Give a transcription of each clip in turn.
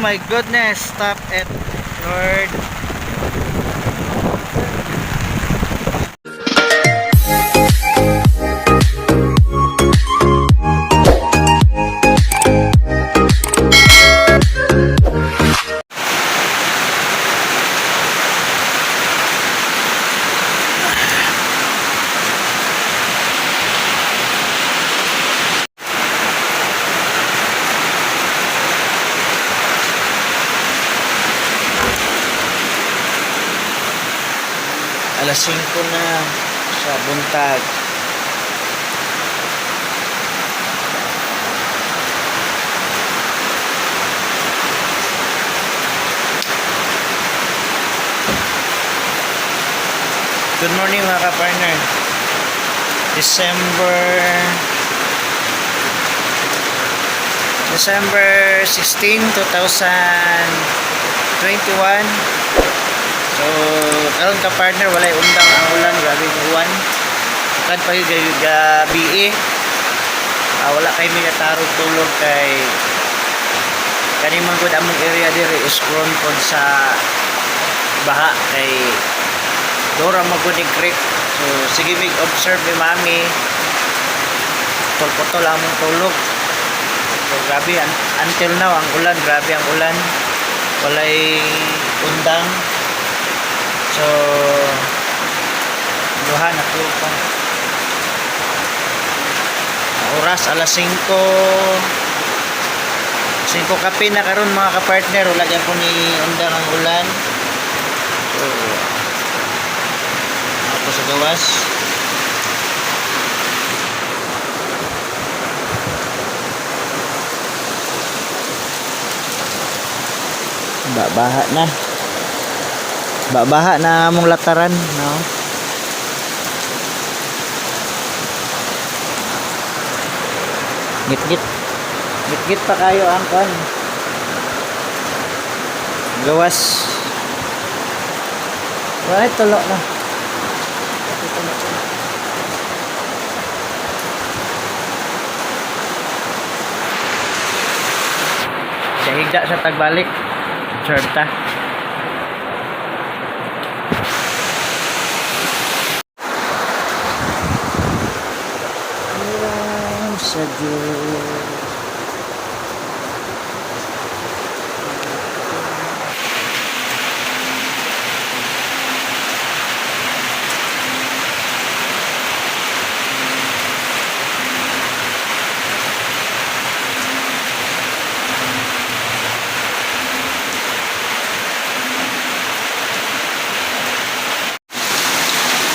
My goodness, stop it, Lord. Alas 5 na sa buntag. Good morning, mga ka-partner. December 16, 2021. So, karon, ka-partner, walay undang ang ulan, grabe ang uwan. Kad pa yung gabi eh. Ah, wala kay mi katarog tulog kay kani man gud among area diri is prone pod sa baha kay Dora magud ni creek. So, sige mig observe ni mami. Putol-putol among tulog. So, grabe until now ang ulan, grabe ang ulan. Walay undang. So, duha na tulog pa. Ang oras, alas 5. 5 kape na karon, mga kapartner, wala gyapon ni undang ang ulan. So, ako sa gawas. Babaha na. Babaha na among lataran, no? Ngit-ngit. Ngit-ngit pa kayo ang kan. Gawas. Wala tulo na. Tulo. Sa higda sa tagbalik. Observe ta. Alam sa Diyos.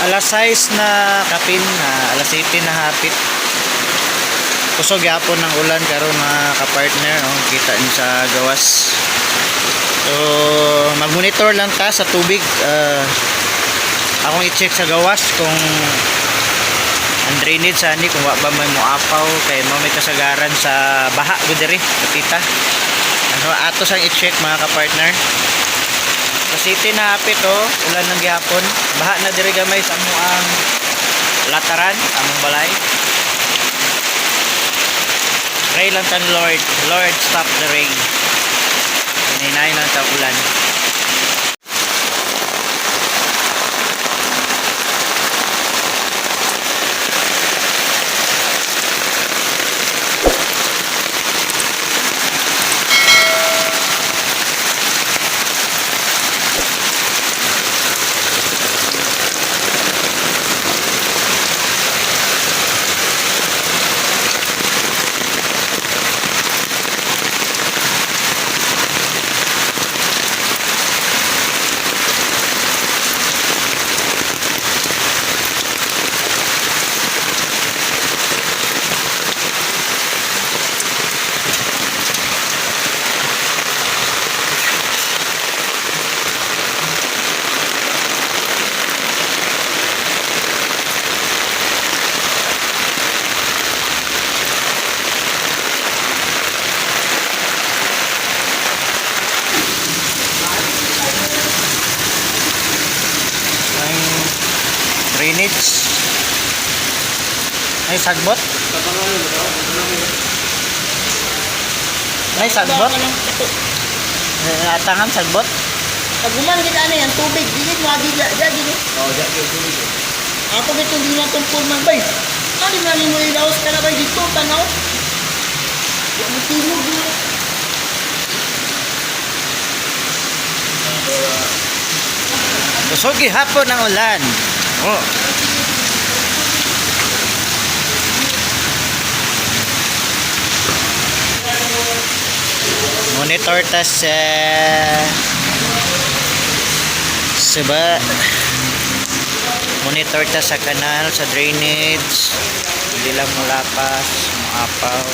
Alas 6 na kapin, alas 7 na hapit. Kusog gyapon ng ulan karon, mga kapartner, oh, kita niyo sa gawas. So, mag-monitor lang ta sa tubig. Akong i-check sa gawas kung ang drainage ani, kung wa ba may moapaw kay mao may kasagaran sa baha gud diri tita. Ano ato sang i-check, mga kapartner. Sa city na hapit oh, ulan ng gihapon. Baha na diri gamay sa amoang lataran, among balay. Pray lang tan, Lord. Lord, stop the rain. Hinay lang ta ulan. Ang drainage. Ay, sagbot? Ay, sagbot? Atangan sagbot. Pag human gid ani ang tubig dili mo agi ja ja gid. Oh, ja gyud tubig. Ato gid tong ginatumpol man bay. Ano na nimo ilaos ka na bay dito tanaw. Wa mo tingog na. Kusog hapon ang ulan. Oh. Monitor ta sa suba. Monitor ta sa kanal, sa drainage. Hindi lang mulapas, maapaw.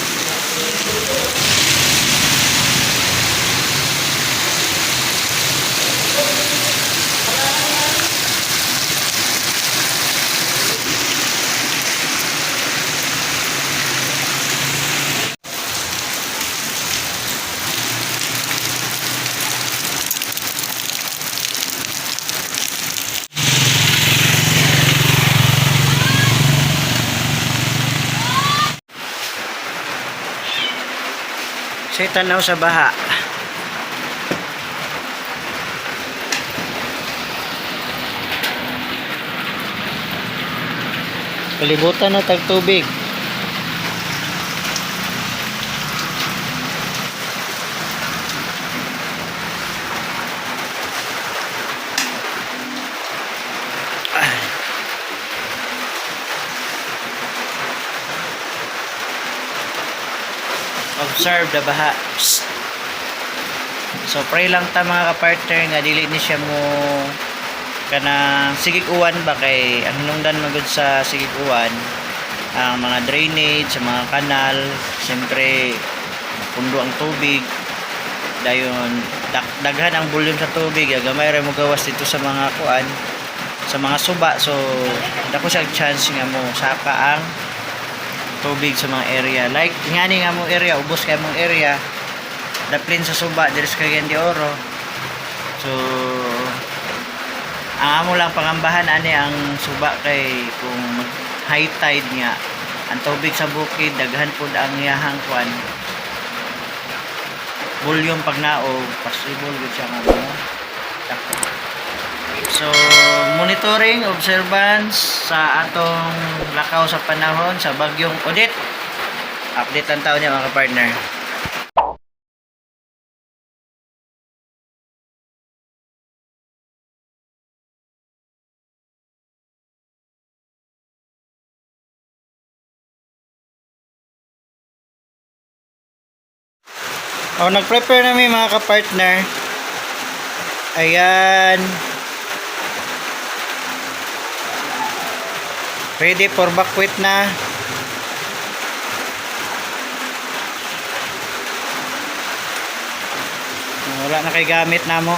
Sa tanaw sa baha. Kalibutan na tag tubig. Observe the baha. Psst. So pray lang ta, mga kapartner, nga dili ni siya mo kanang sigig uwan ba, kay ang hinungdan magud sa sigig uwan ang mga drainage sa mga kanal, siyempre pundo ang tubig, dayon daghan ang volume sa tubig, gamay ra mo gawas dito sa mga kuan, sa mga suba. So dako siya chance nga mo saka ang tubig sa mga area like ngani nga mong area, ubos kay mong area daplin sa suba diri sa Cagayan de Oro. So ang amo lang pangambahan ani ang suba kay kung mag high tide nga ang tubig sa bukid, daghan pud ang iyahang kuan, volume pag naog, possible gud siya nga mo dako. So monitoring, observance sa atong lakaw sa panahon sa bagyong Odette. Update lang taon niya, mga kapartner. Oh, nag-prepare na mi, mga kapartner. Ayan. Ready for bakwit na. Wala na kay gamit na mo.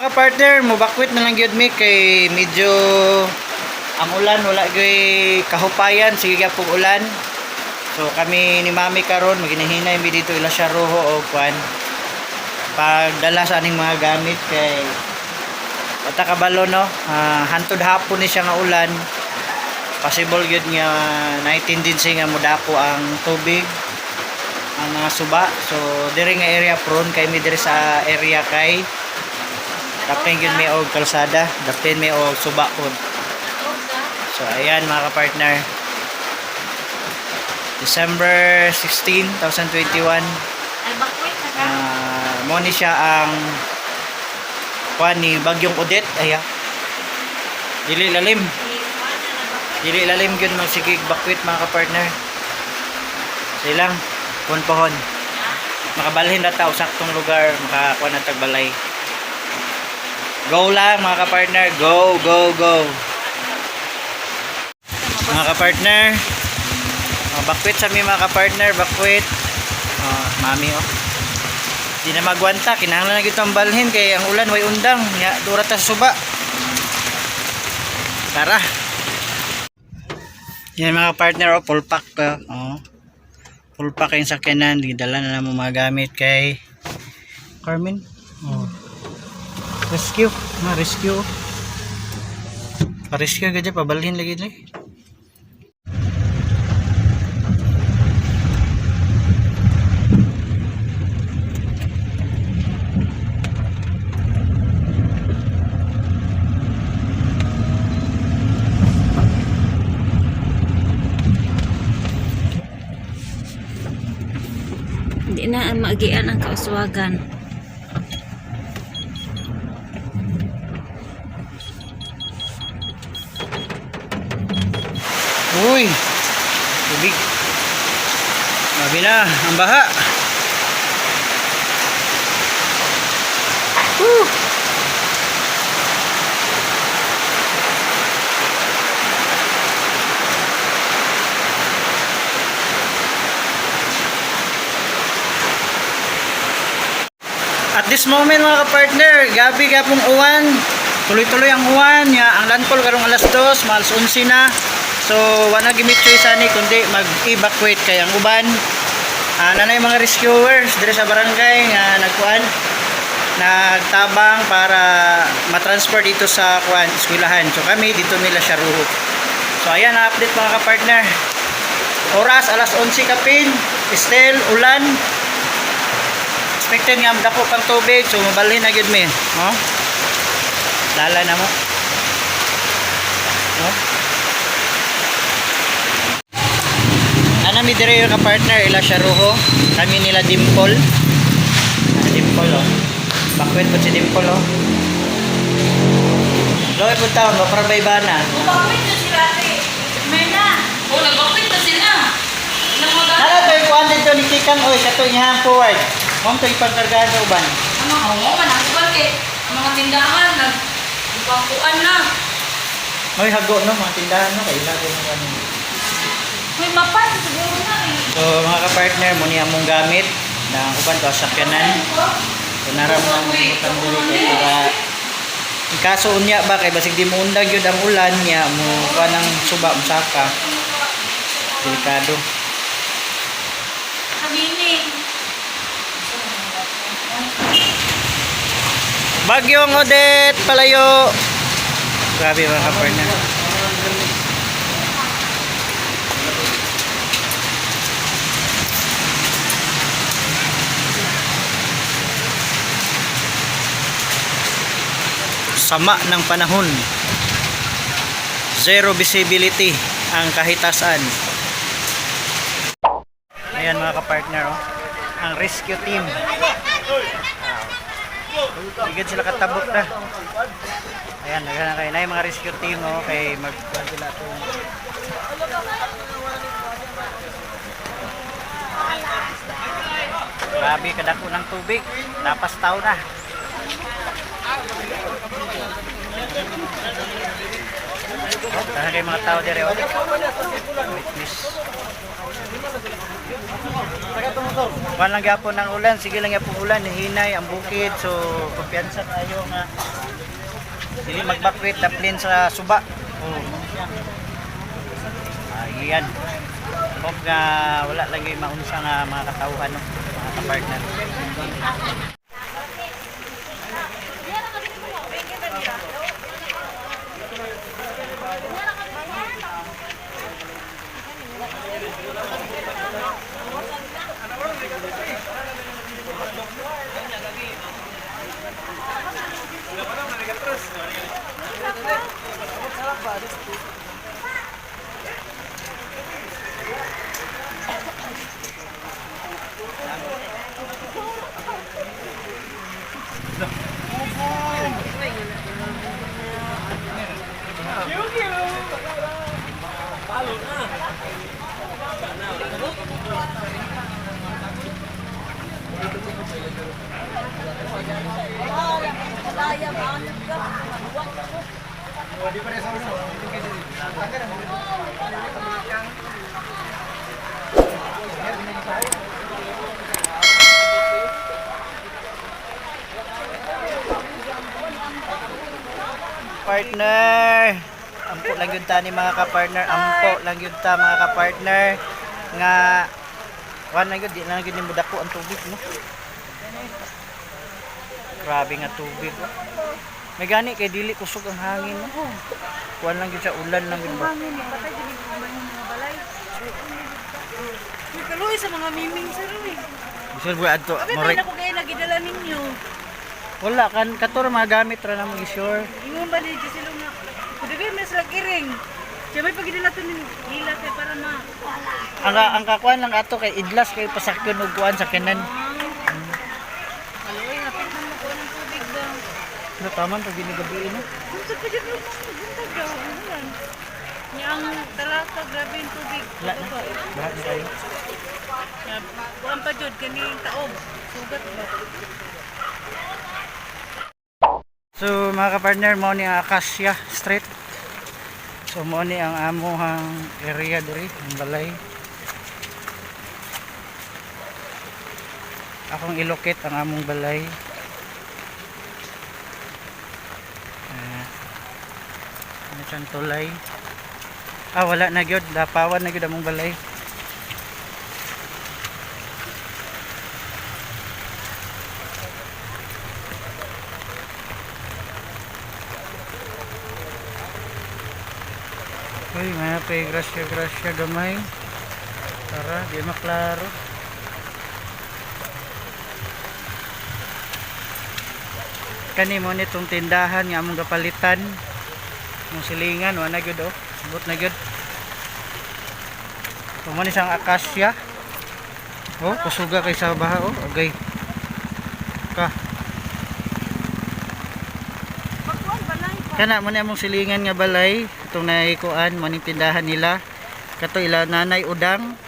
Mga partner, mubakwit na lang gyud mi kay medyo ang ulan wala gyud kahupayan, sige gyapon ulan. So kami ni Mami karon maginahinay mi dito ila siya roho o kwan. Pagdala sa aning mga gamit kay wata kabalo, no. Ah, hantod hapon ni siya nga ulan. Possible gyud nga na tendency nga modako ang tubig ang mga suba. So diri nga area prone kay mi diri sa area kay dapin gyud may og kalsada, dapin may og suba pod. So ayan, mga kapartner. December 16, 2021. Ay, bakwit na ka. Ah, mo ni siya ang kuan ni Bagyong Odette. Aya. Dili lalim. Dili lalim gyud magsigig bakwit, mga kapartner. Silang kun pohon. Makabalhin na ta saktong lugar, makakuha na tagbalay. Go lang, mga kapartner, go, go, go. Mga kapartner, mga bakwit sa mi, mga kapartner, bakwit. Ah, mami oh. Di na magwanta, kinahanglan na gyud tong balhin kay ang ulan way undang, nya dura ta sa suba. Tara. Yan mga partner, oh, full pack ka. Oh. Full pack yung sakyanan, gidala na namo mga gamit kay Carmen. Oh. Rescue, na rescue. Pa-rescue gud pabalhin lagi ni. Hindi na ang maagian ang kauswagan. Uy! Tubig. Grabe na, ang baha. Woo! At this moment mga kapartner, gabi gapong uwan. Tuloy-tuloy ang uwan, ya ang landfall karong alas 2, mga alas 11 na. So wala gimit choice ani kundi mag-evacuate kay ang uban. Nanay mga rescuers dire sa barangay nga nagkuan nagtabang para matransport dito sa kuan eskwelahan. So kami dito nila siya ruho. So ayan ang update mga kapartner. Oras alas 11 kapin, still ulan. Expected nga dako pang tubig, so mabalhin na gyud mi, no? Lala na mo. No? Ana mi dire ka partner ila siya ruho. Kami nila Dimple. Ah, Dimple oh. Bakwit po si Dimple oh. Loy po taon, maparabay ba na? Bumakwit na sila ate. Merna. Oh, nagbakwit na sila. Nala to yung kuan dito ni Kikang oy, kato iyang forward. Mom to ipangkargahan sa uban. Ang mga oo, manasbal kay ang mga tindahan nagbakuan na. Hoy hago no mga tindahan no kay ilago mo ano. May mapan siguro na eh. So mga ka-partner, muni among gamit na ang uban to sakyanan. So naram ang butang diri kay para in kaso unya ba kay basig di mo undag yun ang ulan niya mo kuan ang suba musaka. Delikado. Kamini. Bagyong Odette palayo. Grabe mga ka-partner. Sama ng panahon. Zero visibility ang kahitasan. Ayan mga ka-partner, oh. Ang rescue team. Bigyan sila katabok na. Ayan, nagana kayo na yung mga rescue team oh, kay mag sila itong Grabe, kadako ng tubig. Napas tao na. Oh, tara kayo mga tao dire oh. Witness. Kuan lang gyapon ng ulan, sige lang gyapon ulan, hinay ang bukid, so kumpiyansa tayo nga dili magbakwit daplin sa suba. Oh. Ayan. Hope nga wala lang yung maunsa nga mga katauhan no, mga kapartner. Partner. Ampo lang yun ta ni mga ka-partner. Ampo lang yun ta mga ka-partner. Nga kuan na yun, di na lang yun ni mudako ang tubig, no? Grabe nga tubig, oh. May gani kay dili kusog ang hangin, no? Kuan lang yun sa ulan lang yun ba? Hangin, patay din yung mga balay. May kaluoy sa mga miming sir eh. Bisan buhay adto, Abi murag- na ko kayo nagidala ninyo. Wala kan kato ra mga gamit ra na mo sure. Ingon ba ni sila nga. Kudagay may sila kiring. Siya may pagidala to ninyo. Hila kay para ma. Ang kakuan lang ato kay idlas kay pasakyon og kuan sa kinan. Kaluoy hapit na mo ng tubig ba. No taman pag ginigabi no. Buntag pa dyan yung buntag daw. Ano Niya ang talaka, grabe yung tubig. Wala na. Lahat na kayo. Niya, buwan pa dyan, kaning taob. Sugat ba? So mga ka-partner, mao ni ang Acacia Street. So mao ni ang amohang area diri, ang balay. Akong ilocate ang among balay. Ah, ano siyang tulay. Ah, wala na gyud, lapawan na gyud among balay. Uy, mga pay grasya grasya gamay. Tara, di maklaro. Kani mo nitong tindahan nga among gapalitan. Mong silingan wala gyud oh. Subot na gyud. Tumo ni siyang akasya. Oh, kusuga kay sa baha oh. Agay. Ka. Pagkuhan balay. Kana mo ni among silingan nga balay itong naikuan mo ning tindahan nila. Kato ila nanay udang.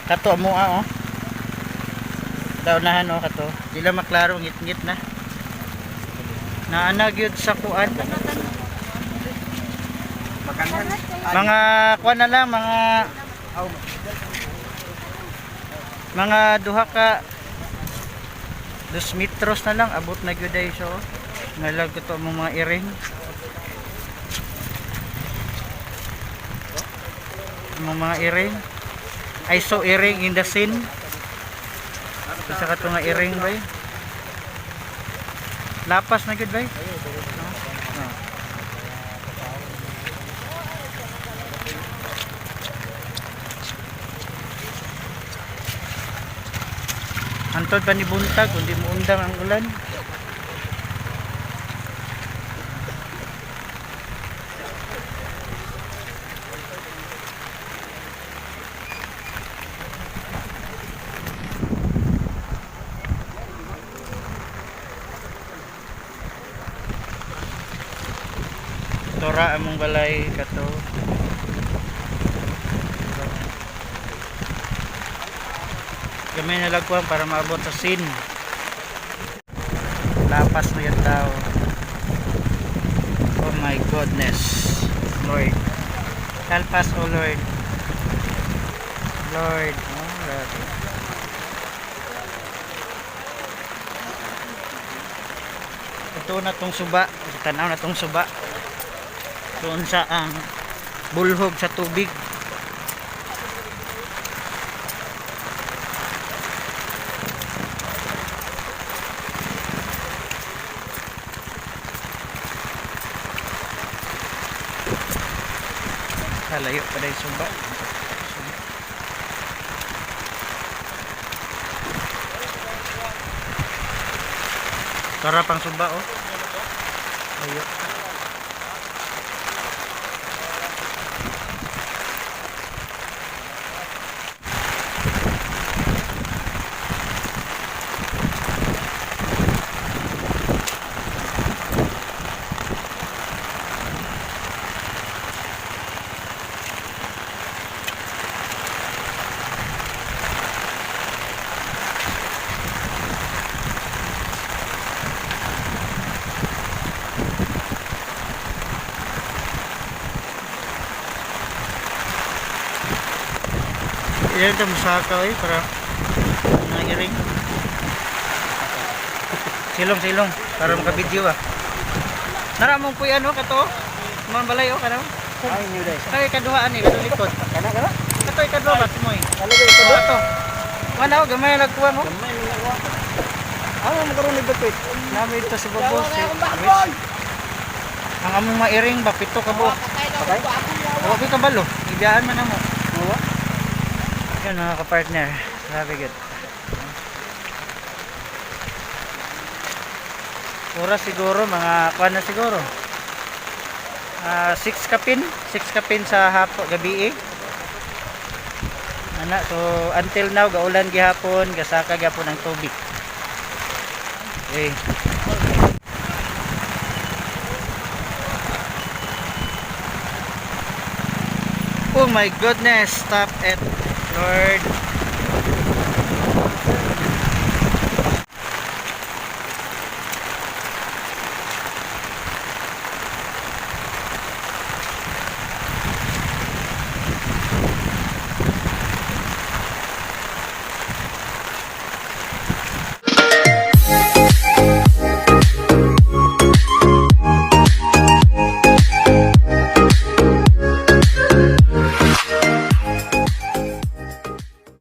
Kato mo ah oh. Daunahan oh kato. Di lang maklaro ngit-ngit na. Naana gyud sa kuan. Mga kuan na lang mga duha ka 2 metros na lang abot na gyud ay so nalag ko to ang mga iring ang mga iring. I saw iring in the scene. Isa ka to nga iring bay, lapas na gyud bay. No? Antod pa ni buntag kundi mo undang ang ulan. Tora among balay kato. Gamay na lagkuan para maabot sa scene. Lapas na yung tao. Oh my goodness. Lord. Help us, oh Lord. Lord. Oh, grabe. Ito na tong suba. Tanaw na tong suba. Doon sa ang bulhog sa tubig. Kalayo pa dahil suba. Suba. Tara pang suba oh. Layo. Ilan ito musaka eh para nangiring. Silong silong para makabidyo ah. Nara mong puy ano kato? Mga balay oh kano? Ay, new days. Kay kaduha ani kato likod. Kana kana? Kato ikaduha ba tumoy? Kala ba ikaduha? Kato. Wala oh, gamay lagkuan oh. Gamay man ako. Ano mo karon ni Bakit? Nami ito si Bobo. Si Luis. Ang among mairing ba pito ka buok. Patay? Wa ko kabalo. Ibiyaan man namo. Oo. Yan mga kapartner. Grabe gud. Oras siguro mga kuan na siguro. Ah, 6 kapin, 6 kapin sa hapo gabi eh. Ana, so until now gaulan gihapon, gasaka gihapon ang tubig. Okay. Oh my goodness, stop it. Lord.